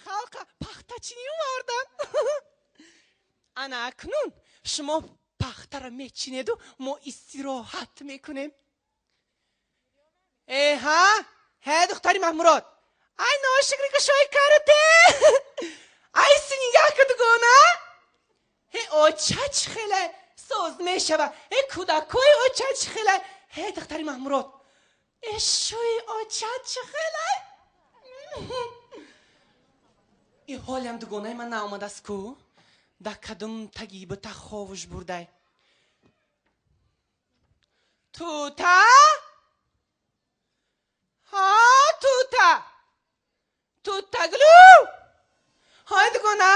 Халқа пахтачинӣ овардан. Ана акнун шумо пахтара мечинеду мо истироҳат мекунем. Э ҳа, ҳе духтари Маҳмурод. Ай ношукри кушои карате. Ай синигаҳ ку дугона. Ҳе оча чӣ хеле соз мешава. Ҳе кӯдакои оча чӣ хеле. Ҳе духтари Маҳмурод. Э шӯи оча чӣ хеле. И ҳолиам дугонаи ман наомадааст ку. Да кадом таги бута ховуш бурдай. Тута? Ҳа, тута. Тутаглу. Ҳай дугона?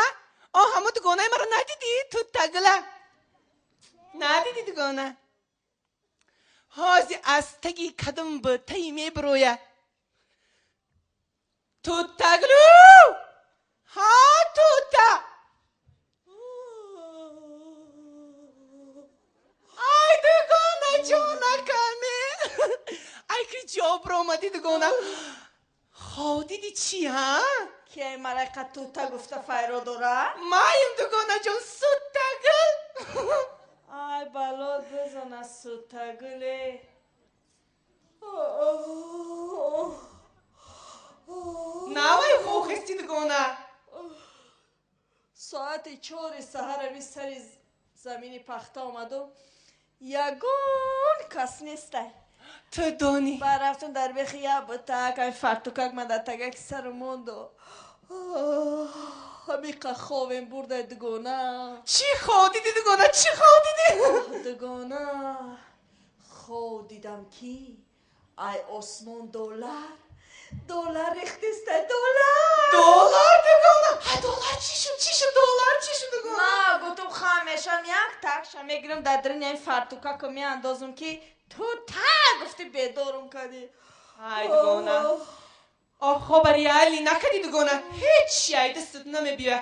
О, ҳамо дугонаи маро надидӣ? Тутагла. Надидӣ дугона? Ҳози аз таги кадом бутаи мебироя. Тутаглу. Ҳа, тута. Ай дугона ҷонакаме. Ай ки ҷо биромадӣ дугона. Хов дидӣ чӣ, ҳа? Ки ай малайка тута гуфта файро дора? Маем дугонаҷон, сутагул. Ай бало бизана сутагуле. Навай хохести дугона. Соати 4 саҳар ами сари замини пахта омадум. Ягон кас нестай. Ту донӣ. Баъд рафтум дар бехи як бутак, ами фартукак ман дар тагаки сару монду. Ҳамиқа ховем бурдай дугона. Чӣ хов дидӣ дугона? Чӣ хов дидӣ? Дугона, хов дидам ки ай осмон доллар, доллар рехтистай, доллар. Доллар дугона? Ҳай доллар чӣ шуд? Чӣ шуд доллар? Чӣ шуд дугона? Ма гуфтум хамешам як такша мегирам дар даруни ами фартукако меандозум ки ту та гуфти бедорум кардӣ. Ай дугона. О, хоба реалӣ накардӣ дугона. Ҳечи ай дастат намебиёя.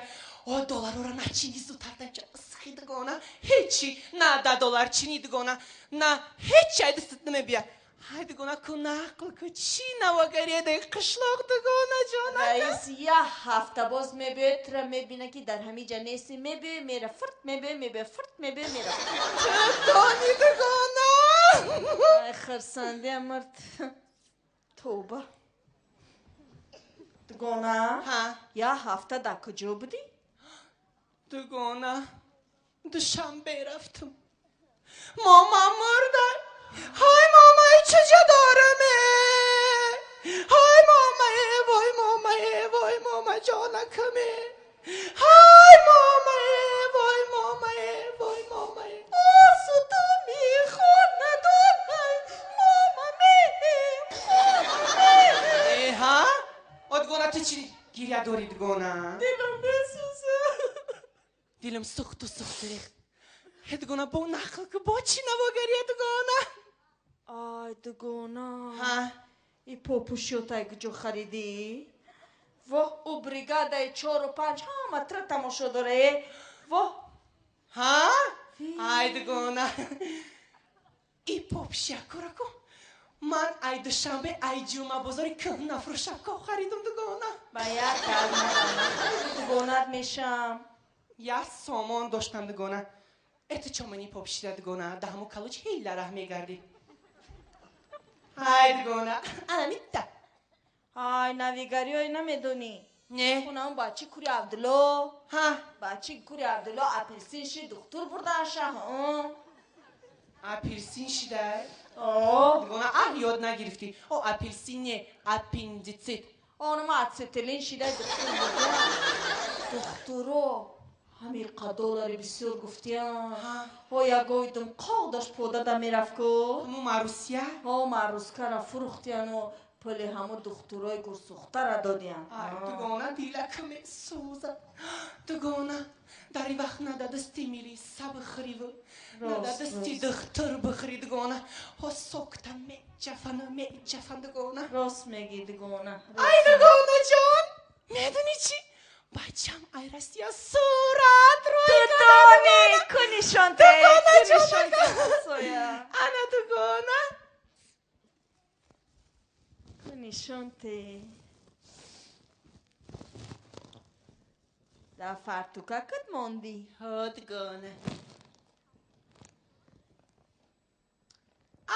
О, долларора начинӣ зудтар данча исхи дугона. Ҳечи на да доллар чинӣ дугона. На ҳечи ай дастат намебиёя. Ҳай дугона ку нақл ку чӣ навогариедаи қишлоқ дугона ҷона. Раис як ҳафта боз мебиёяд, тура мебина ки дар ҳамин ҷа нестӣ, мебиёй мера фурт, мебиёй мебиёй фурт, мебиёй мера. Ту донӣ дугона. Ай хирсандия мард. Тавба. Дугона? Ҳа. Як ҳафта дар куҷо будӣ? Дугона, Душанбе рафтум. Мама мурда. Ҳай мамаи чуҷо дораме? Ҳай мамае, вой мамае, вой мама ҷонакаме. Ҳай мамае, вой мамае, вой мамае. Осудами хонадонай, мамаме, мамаме. Э, ҳа? О, дугона, ту чӣ гиря дорӣ дугона? Дилам месӯза. Дилам сӯхту сӯхту рехт. Ҳе дугона, бо нақл ку, бо чӣ навогария дугона? Ай дугона. Ҳа? И попушётай куҷо харидӣ? Воҳ, ӯ бригадаи 4-у 5 ҳама тра тамошо дора, э? Воҳ. Ҳа? Ай дугона. И попшиякора ку. Ман ай Душанбе, ай Ҷума бозори кӯҳнафурӯшако харидум дугона. Ба як кас дугонат мешам. Як сомон доштам дугона. Э ту чо мани попшида дугона? Да ҳамо калуч ҳила раҳ мегардӣ. Ай дугона, ана митта. Ай навигариёй намедонӣ. Не. Хунам бачи кури Абдулло. Ҳа. Бачи кури Абдулло апелсин ши духтур бурдаша, ҳа. Апелсин шидай? О. Дугона, аҳ ёд нагирифтӣ. О, апелсин не, аппендицит. Онма ацетилин шидай духтур бурда. Духтуро ҳамиқа доллари бисёр гуфтиям. Ҳо ягоидум қоқ дошт подада мерафт ку. Ҳамо Марусия? Ҳо, Марускара фурӯхтияну пули ҳамо духтурои гурсӯхтара додиям. Ай дугона, дилак месӯзад. Дугона, дар ин вақт на да дасти милиса бихӯриву, на да дасти духтур бихӯри дугона. Ҳо сокта меҷафану меҷафан дугона. Рост мегӣ дугона. Ай дугона ҷон, медонӣ чӣ? Бачам ай Россия сурат рӯй. Ту донӣ, ку нишонте, Дугона ку ҷон. нишонте соя. Ана дугона. Ку нишонте. Дар фартукакат мондӣ? Ҳо, дугона.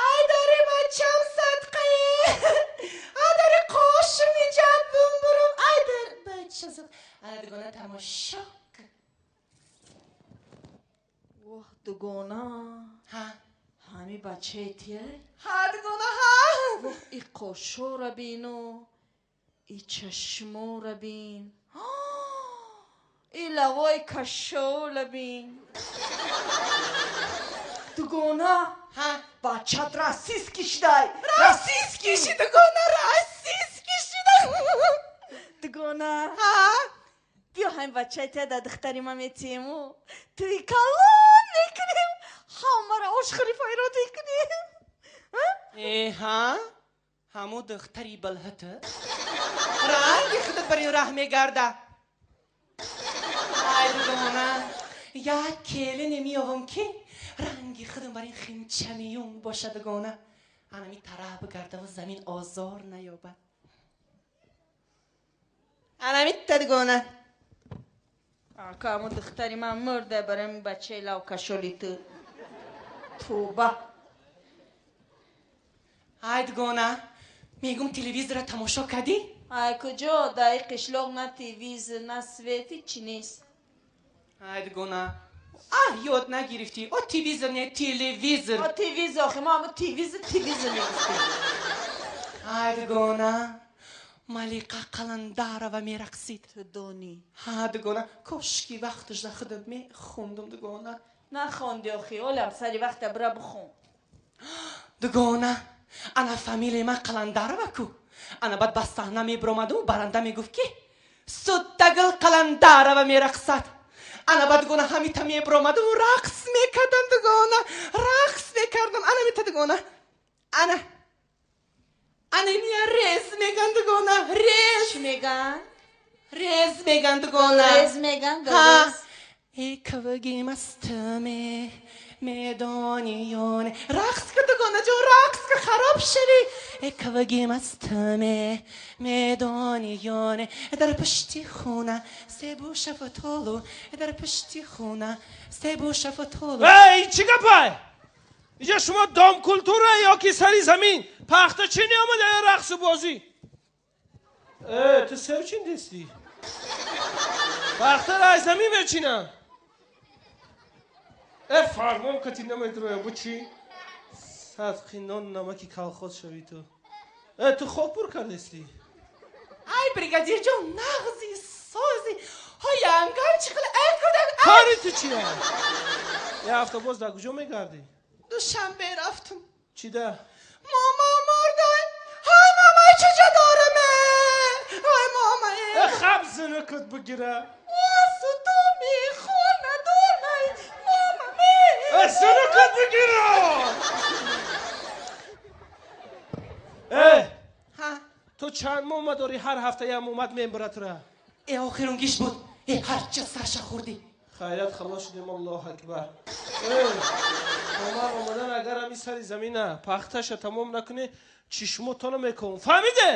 Ай дари бачам садқае! Ай дари қошим иҷад бумбурум! Ай дар бача садқа! Ай дугона тамошо кун. Воҳ, дугона. Ҳа? Ҳами бачаи тия? Ҳа, дугона, ҳа. Воҳ, и қошора бину, и чашмора бин, и лавои кашола бин. Дугона. Ҳа? Бачат российский шидай. Российский ши, дугона, российский шидай. Дугона. Ҳа? Биё ҳамин бачаи тия дар духтари ман метиему туи калон мекунем, ҳамаро ошхӯри файрод мекунем. Э, ҳа? Ҳаму духтари балҳата ранги худат бар ин раҳ мегарда. Ай дугона, як келине меёвам, ки ранги худам бар ин химчамиюн боша, дугона. Анами тараф бигардаву замин озор наёбад. Анамитта, дугона. Ака, ҳаму духтари ман мурда барои ҳамин бачаи лавкашоли ту. Тоба. Ай дугона, мегум, телевизора тамошо кардӣ? Ай куҷо, дар ин қишлоқ на телевизор, на свет, ҳичи нест. Ай дугона, а ёд нагирифтӣ? О телевизор не, телевизор. О телевизор, охи мо ҳаму телевизор телевизор мегуфтем. Ай дугона, Малиқа Қаландарова мерақсид. Ту донӣ? Ҳа, дугона, кошки вақташ да худам мехондум, дугона. Нахонди охи, олам сари вақта бира бихон. Дугона, ана фамилияи ман Қаландарова ку. Ана баъд ба саҳна мебиромаду баранда мегуфт, ки Суттагул Қаландарова мерақсад. Ана баъд, дугона, ҳамита мебиромаду рақс мекардам, дугона, рақс мекардам. Ана мита, дугона, ана ана иния рез меган, дугона, рез. Чӣ меган? Рез меган, дугона. Рез меган? Ҳа. Рез. Иквгимастаме медониёне. Рақс ка, дугона ҷон, рақс ка, хароб шавӣ. Иквгимастаме медониёне, дар пушти хона себу шафтолу, дар пушти хона себу шафтолу. Эй, чӣ гапай? Инҷа шумо дом культура ё ки сари замин пахта чӣ неомада, ё рақсу бозӣ? Э, ту сев чин дистӣ? Пахтаро аз замин мечинам. Э, фармон кати намедроя, бу чӣ? Садқи нон намаки колхоз шавӣ ту. Э, ту хок пур кардестӣ? Ай, бригадирҷон, нағзи сози ҳоянгам чӣ хел, ай кӯдак, ай. Кори ту чия? Я ҳафта боз дар куҷо мегардӣ? Душанбе рафтум. Чӣ да? Мама мурдай. Ҳай, мамай чуҷа дораме? Ҳай, мамай. Э, хаб зинакат бигира. Сутуми хонадонай мама. Э, зинакат бигира. Э, ҳа? Ту чанд мома дорӣ, ҳар ҳафта як момат мебара тура? Э, охирунгиш буд. Э, ҳарча сарша хӯрдӣ. Хайрат, халос шудем, аллоҳу акбар. Э, омар омадан, агар ҳами сари замина пахташа тамом накунӣ, чишмотона мекунам, фаҳмиде?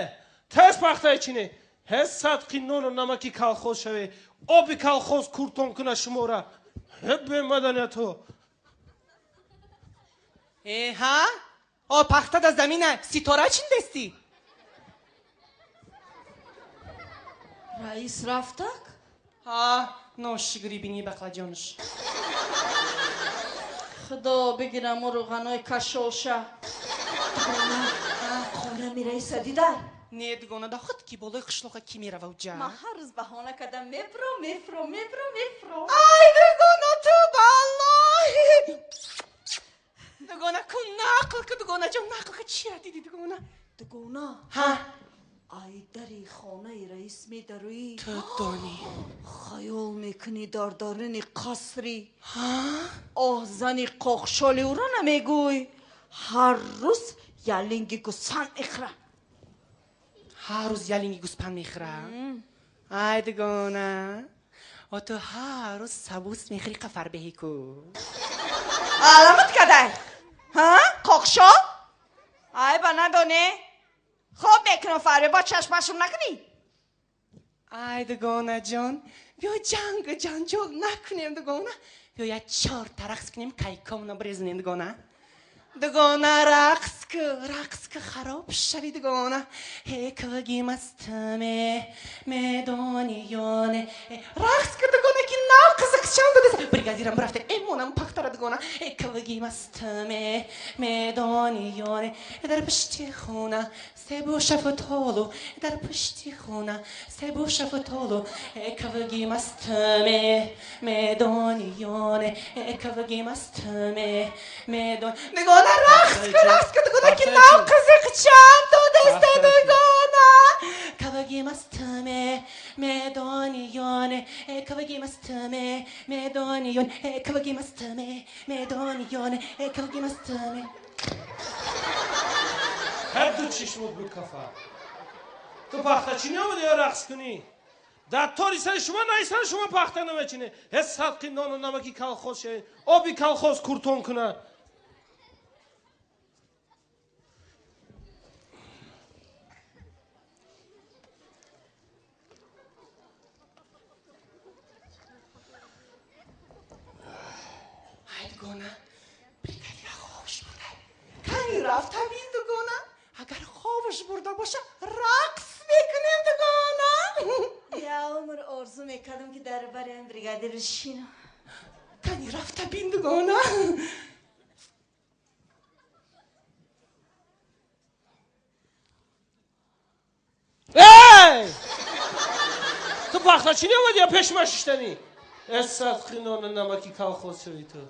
Тез пахтаи чине. Ҳез садқи нону намаки колхоз шаве, оби колхоз куртон куна шумора. Ҳе, бемаданиятҳо. Э, ҳа, о пахта да замина ситора чиндестӣ? Раис рафтак? Ҳа, ношигри бини бақлаҷонш. Худо бигираму рӯғанои кашолша. Хона мираиса дидай? Не, дугона, да худ ки болои қишлоқа ки мерава уҷа? Ман ҳар рӯз баҳона кардам, мепро, мепро, мепро, мепро. Ай, дугона, ту баллоҳи. Дугона, кун, нақл ку, дугона ҷон, нақл ку, чира диди, дугона? Дугона. Ҳа? Ай дари хонаи раис медароӣ. Ту донӣ. Хаёл мекунӣ дар даруни қасри. Ҳа. Оҳ, зани қоқшоли ӯро намегӯй, ҳар рӯз ялинги гӯсфанд мехӯра. Ҳар рӯз ялинги гӯспанд мехӯра? Ай, дугона, о ту ҳар рӯз сабус мехӯри, қафарбеҳӣ ку. Аламат кадай, ҳа, қоқшол? Ай, ба надоне, хоб мекунам, фарбе, бо чашмашум накунӣ. Ай дугона ҷон, биё ҷангу ҷанҷол накунем дугона. Биё як чорта рақс кунем, кайкомона бирезонем дугона. Дугона рақс ку, рақс ку, хароб шави дугона. Ҳе квги мастме, медони ёне. Рақс ку дугона ки нав қизиқчам додеса. Бригадирам бирафта, э монам пахтара дугона. Э квги мастме, медони ёне. Дар пушти хона себу шафтолу, дар пушти хона себу шафтолу. Э квги мастме, медони ёне. Э квги мастме, медон. Дугона рақс ку, рақс ку дугона ки нав қизиқчам додеста дугона. Кавги мастме, медони ёне. Э кавги мастме, медони ёне. Э кавги мастме, медони ёне. Э кавги мастме. Ҳар ду чишмот бикафа. Ту пахтачинӣ омадӣ ё рақс кунӣ? Дар тори сари шумо наистан шумо пахта намечинӣ. Ҳеҷ садқи нону намаки колхоз шавед, оби колхоз куртон кунад. Ай дугона, бригадира хобаш бурда. Кани рафта бин дугона. Агар хобаш бурда боша, рақс мекунем дугона. Я умр орзу мекардам ки дар бари ам бригадир бишинам. Кани рафта бин дугона. Эй! Ту пахтачинӣ омадӣ ё пеши ман шиштанӣ? Э садқи нону намаки колхоз шавӣ ту.